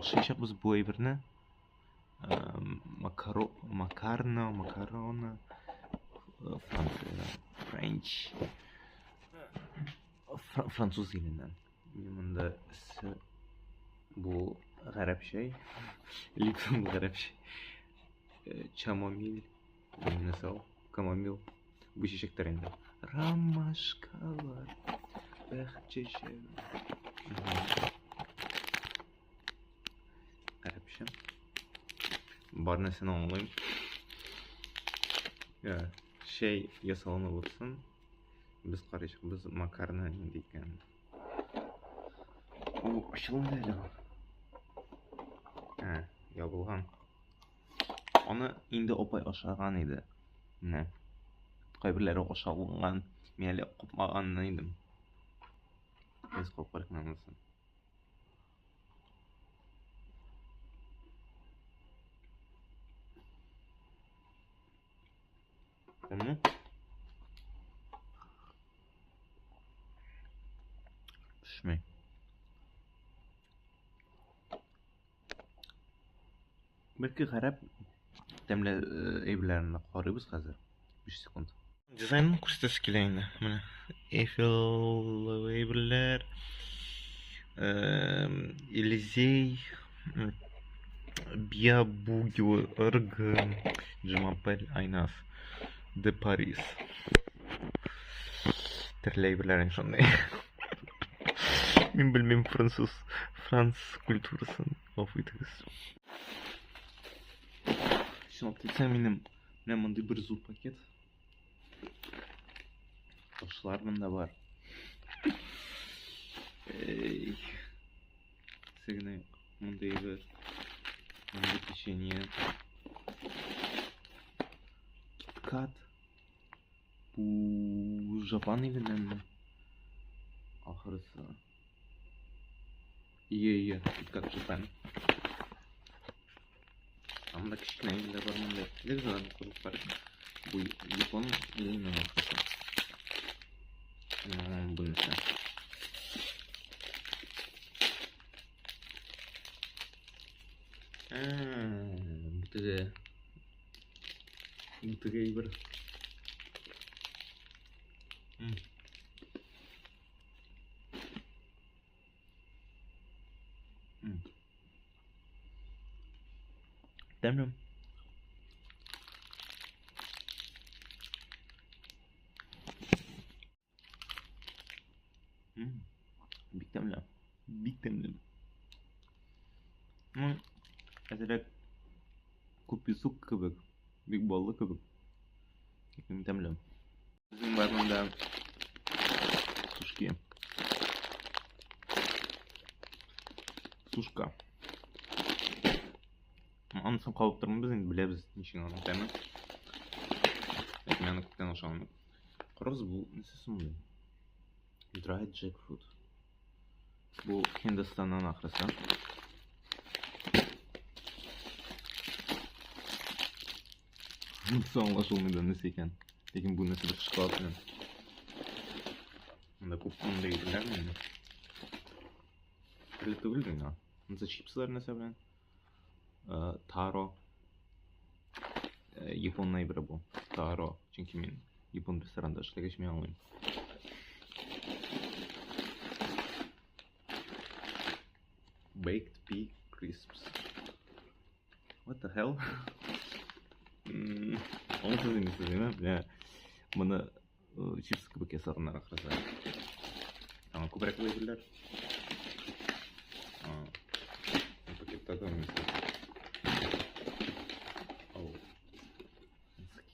Ашыйчакбыз бу әйберне. Макаро, макарно, макарона. Франция, French. Француз иленнән. Мин монда бу гарәп чәй. Липтон гарәп чәй. Чамомиль. Нәрсә ул? Камомил. Бу чәчәкләр инде. Ромашкалар. Бәхет чәчәге. Гарәпчә. Бар нәрсәне аңлыйм. Я, чәй ясалыны булсын. Без карыйчакбыз макарна нинди икән. О, ачылмады әле бу. Ә, ябылган. Аны инде апай ашаган иде. Менә. Кайберләре ашалынган. Мин әле капмаган идем. Без капкарык намысын. Тәмле. Пешмей. Бәлки гарәп тәмле әйберләрен карыйбыз хәзер. 5 секунд. Дизайнын күрсәтәсе килә инде. Менә Эйфел әйберләр, Елизей, Биабугиорг, Джемапель Айнас, де Парис. Төрле әйберләр инде шундый. Мин белмим француз, франц культурасын. Гафу итегез. Чынлап әйтсәң, минем менә мондый бер зур пакет. Ташлар монда бар. Эй. Сигне мондый бер мондый печенье. Киткат. Бу Жапан иленнәнме? Ахрысы. Ие, ие, киткат Жапан. Анда кечкенә илләр бар монда. Әйдәгез аларны күреп карыйк. Бу Япон иленнән ахрысы. Бу нәрсә? Бу теге. Бу теге әйбер. Тәмле. Бик тәмле. Бик тәмле. Ну, әзрәк күп песок кебек, бик баллы кебек. Ләкин тәмле. Безнең бар монда сушки. Сушка. Анысын кабып тормыйбыз инде, беләбез ничек аның тәме. Ләкин аны күптән ашаган. Карагыз, бу нәрсә соң бу? Dried jackfruit. Бу Һиндстаннан ахрысы. Монысы аңлашылмый да нәрсә икән. Ләкин бу нәрсәдер шоколад белән. Монда күп мондый әйберләр инде. Төрле түгел инде. Монысы чипсылар нәрсә белән? Таро. Япон әйбере бу. Таро. Чөнки мин япон ресторанда эшләгәч мин аңлыйм. Baked pea crisps. What the hell? Аңлыйсыз инде сез, әйме? Менә моны чипс кебек ясаганнар ахрысы. Аңа күбрәк әйберләр. Пакетта да Ау.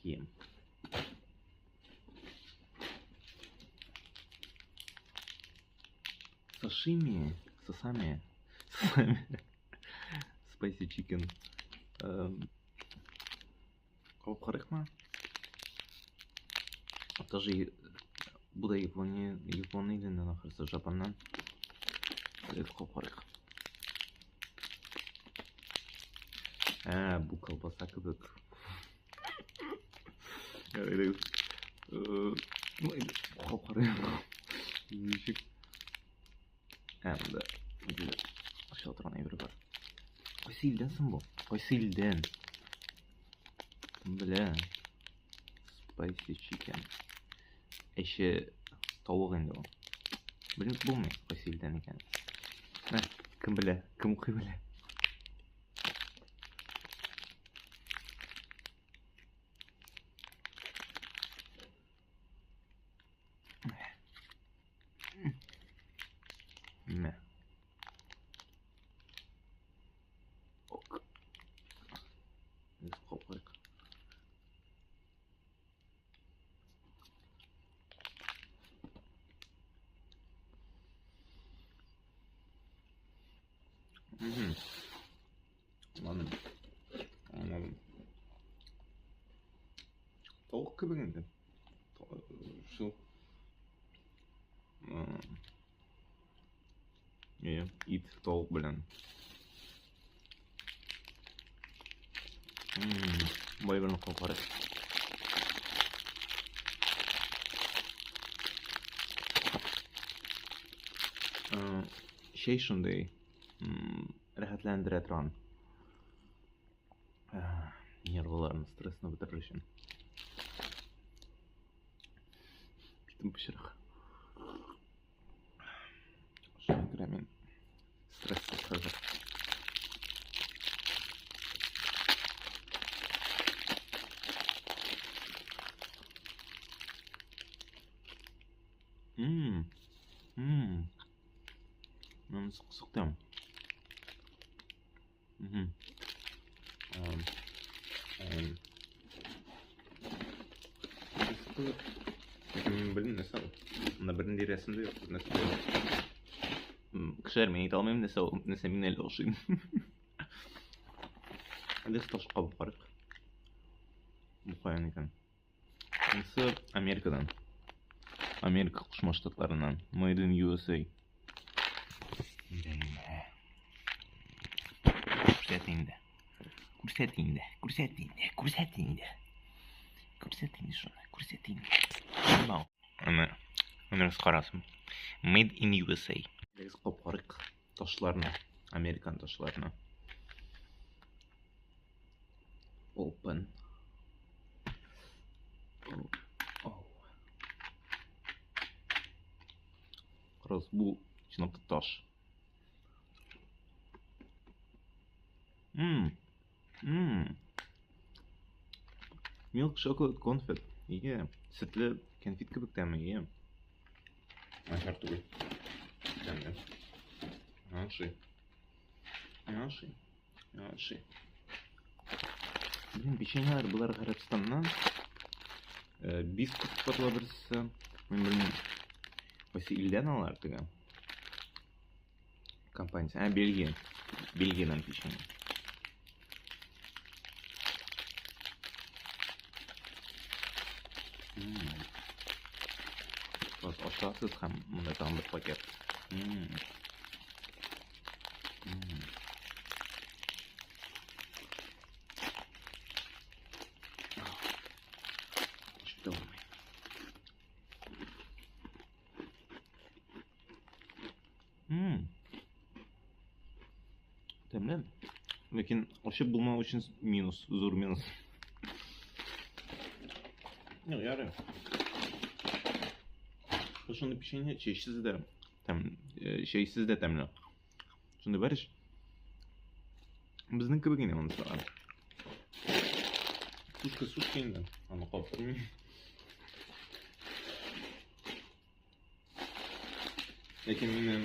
Кием. Сашими, сасами, сасами. Spicy chicken. Кабып карыйкмы? Тоже бу да Япония, Япон иленнән ахрысы, Жапоннан. Әйдәгез кабып карыйк. Ә, бу колбаса кебек. Әйдәгез. Ну, кабып карыйк. Ничек? Ә, монда ашала торган әйбер бар. Кайсы илдән соң бу? Кайсы илдән? Кем белә? Spicy chicken. Әче тавык инде ул. Белеп булмый, кайсы илдән икән. Мә, кем белә, кем укый белә. Мә. Ок. Капкайык. Мгм. Аңладым. Аңладым. Тавык кебек инде. Шул. Иә, ит тавык белән. Бай белән капарык. Чәй шундый рәхәтләндерә торган. Нервыларны, стрессны бетерер өчен. Битем пычрак. Шуңа күрә мин стрессыз хәзер. Ммм. Ммм. Монысы кысык тәм. Мгм. Кызык. Ләкин мин белмим нәрсә ул. Монда бернинди рәсем дә юк, нәрсә дә юк. Кешеләр мин әйтә алмыйм нәрсә ул, нәрсә мин әле ошыйм. Әле таш кабып карыйк. Бу каян икән? Монысы Америкадан. Америка Кушма Штатларыннан. Made in USA. Күрсәт инде. Күрсәт инде. Күрсәт инде. Күрсәт инде. Күрсәт инде шуны. Күрсәт инде. Аны, аны карасын. Made in USA. Без капкарык ташларны, Американ ташларны. Open. Oh. Oh. Карагыз, бу чынлап та таш. Мм. Мм. Milk chocolate конфет. Ие, сөтле кәнфит кебек тәме, ие. Начар түгел. Тәмле. Ошый. Ошый. Ошый. Блин, печеньелар болар Гарәбстаннан. Бисквит сатыла берсе. Мин белмим. Кайсы илдән алар теге? Компаниясе. А, Бельгия. Бельгиядән печенье. Бас ачасыз һәм монда тагын бер пакет. Ачып булмый. Тәмле. Ләкин ачып булмау өчен минус, зур минус. Ну, ярый. Шундый печенье чәйсез дә тәм, чәйсез дә тәмле. Шундый бар ич. Безнең кебек инде монысы. Сушка, сушка инде. Аны каптырмыйм. Ләкин минем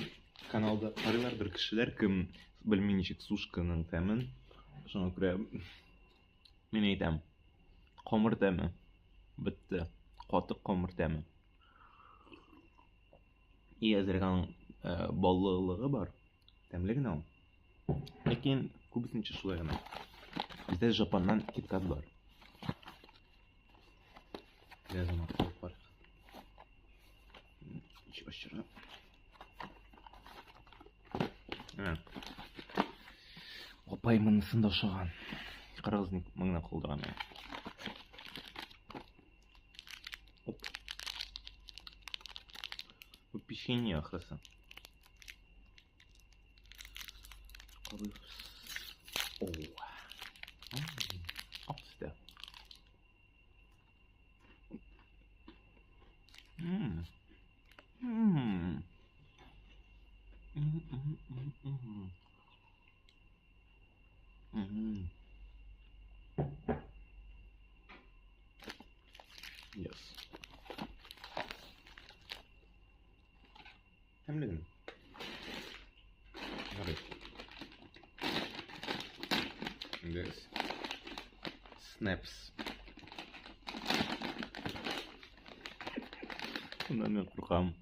каналда карыйлардыр кешеләр, кем белми ничек сушканың тәмен. Шуңа күрә мин әйтәм, камыр тәме. Бетте. Каты камыр тәме. И әзрәк аның баллылыгы бар. Тәмле генә ул. Ләкин күбесенчә шулай гына. Бездә Жапоннан киткат бар. Biraz аны куып карыйк. Ничек ачырга? Менә. Апай монысын да ошаган. Карагыз, ник моңа калдырган. Оп. Бу печенье ахрысы. Кабыйбыз. Yes. Тәмле генә. Ярый. Инде Snaps. Bundan men куркам.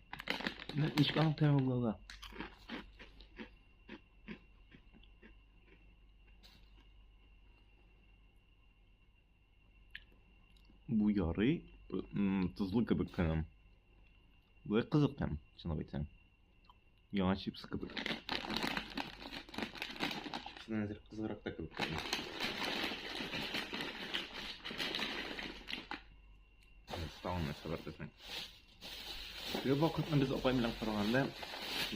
Ничек аның тәме була? Бу ярый, тозлы кебек кенә. Болай кызык тәм, чынлап әйтсәң. Яңа чипс кебек. Чипсыдан әзер кызыграк та кебек күренә. Тагын нәрсә бар безнең? Теге вакытны без апай белән караганда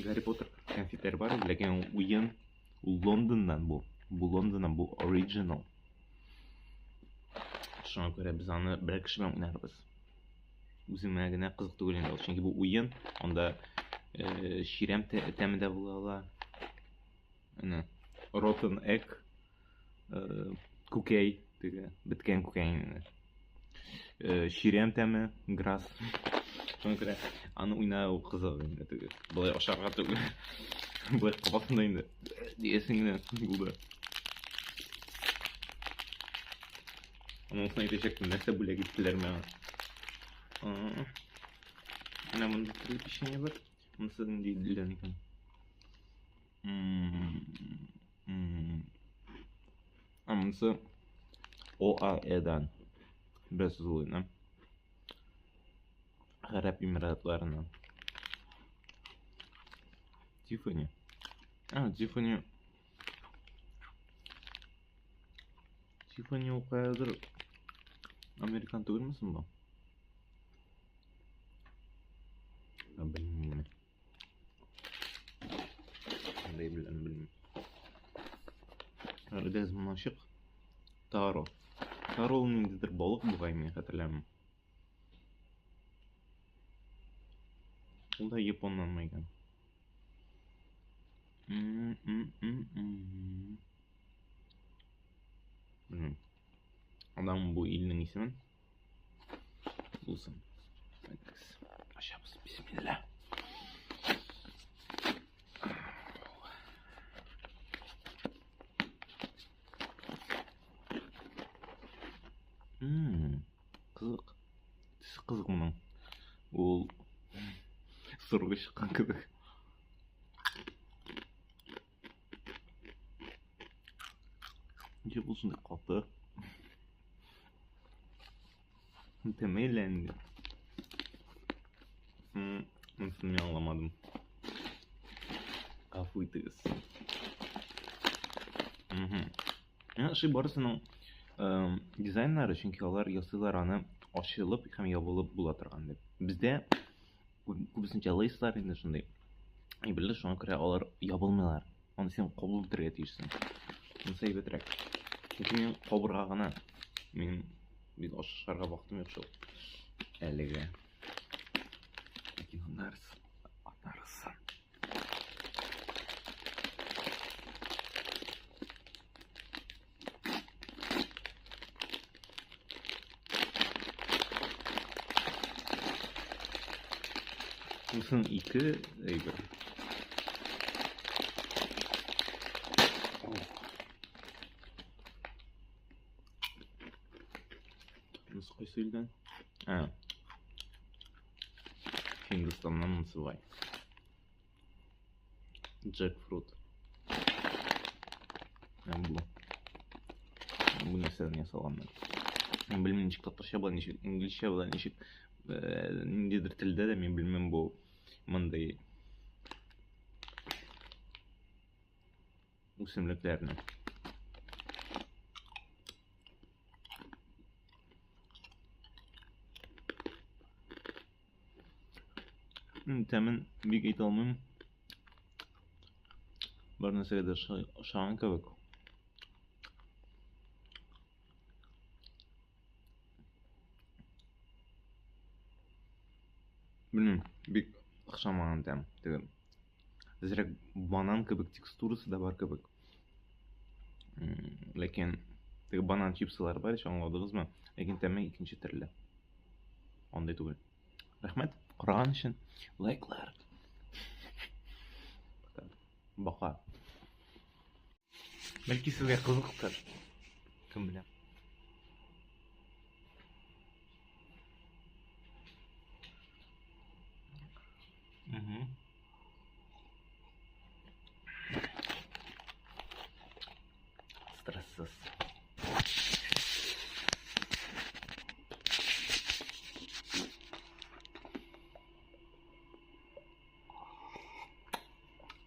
Гарри Поттер конфетләре бар иде, ләкин ул уен, ул Лондоннан бу. Бу Лондоннан, бу original. Шуңа күрә без аны берәр кеше белән уйнарбыз. Үземә генә кызык түгел инде ул, чөнки бу уен, анда чирәм тәме дә була ала. Әнә, rotten egg, күкәй, теге беткән күкәй инде. Чирәм тәме, grass. Шуңа күрә аны уйнау кызык инде теге. Болай ашарга түгел. Болай кабасың да инде. Диясең генә булды. Анысын әйтәчәкмен, нәрсә бүләк иттеләр миңа. Менә монда төрле печенье бар. Монысы нинди дилдән икән? А монысы ОАЭдан. Беләсез ул инде. Гарәп Эмиратларыннан. Тиффани. А, Тиффани. Тиффани ул каядыр американ түгелме соң бу? Белмим. Андай белән белмим. Әйдәгез моны ачык. Таро. Таро ул ниндидер балык бугай, мин хәтерләмим. Ул да японнан икән. Белмим. Адам бу илнең исемен. Булсын. Ачабыз. Бисмилла. Кызык. Төсе кызык моның. Ул соргы чыккан кебек. Ничек ул шундый каты? Тәме әллә инде. Монысын мин аңламадым. Гафу итегез. Миңа ошый барысының дизайннары, чөнки алар ясыйлар аны ачылып һәм ябылып була торган дип. Бездә күбесенчә лейслар инде шундый. Әйберләр, шуңа күрә алар ябылмыйлар. Аны син кабул итәргә тиешсең. Монысы әйбәтрәк. Чөнки мин кабырга гына. Минем бит ашарга вакытым юк шул. Әлегә. Ләкин аннарысы, аннарысы. Бусын ике әйбер. Монысы кайсы илдән? А. Һиндстаннан монысы бугай. Джекфрут. Бу. Бу нәрсәдән ясалганнар. Мин белмим, ничек татарча була, ничек инглизчә була, ничек ниндидер телдә дә мин белмим бу мондый үсемлекләрне. Тәмен бик әйтә алмыйм. Бар нәрсәгә дә ошаган кебек. Белмим, бик охшамаган тәм. Теге әзрәк банан кебек текстурасы да бар кебек. Ләкин теге банан чипсылар бар ич, аңладыгызмы? Ләкин тәме икенче төрле. Андый түгел. Рәхмәт, караган өчен. Лайклар. Пока. Бака. Бәлки сезгә кызыктыр. Кем белә. Угу. Стрессыз.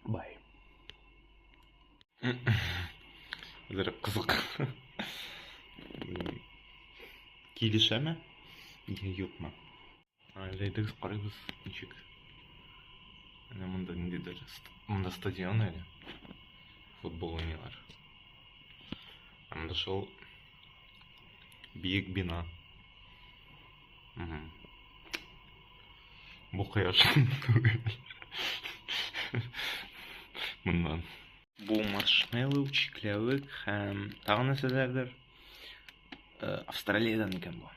Бай. Әзерәк кызык. Килешәме? Я юкмы? Әйдәгез карыйбыз ничек. Менә монда ниндидер монда стадион әле. Футбол уйныйлар. Ә монда шул биек бина. Бу кояш түгел. Моннан. Бу маршмеллоу, чикләвек һәм тагын нәрсәләрдер. Австралиядән икән бу.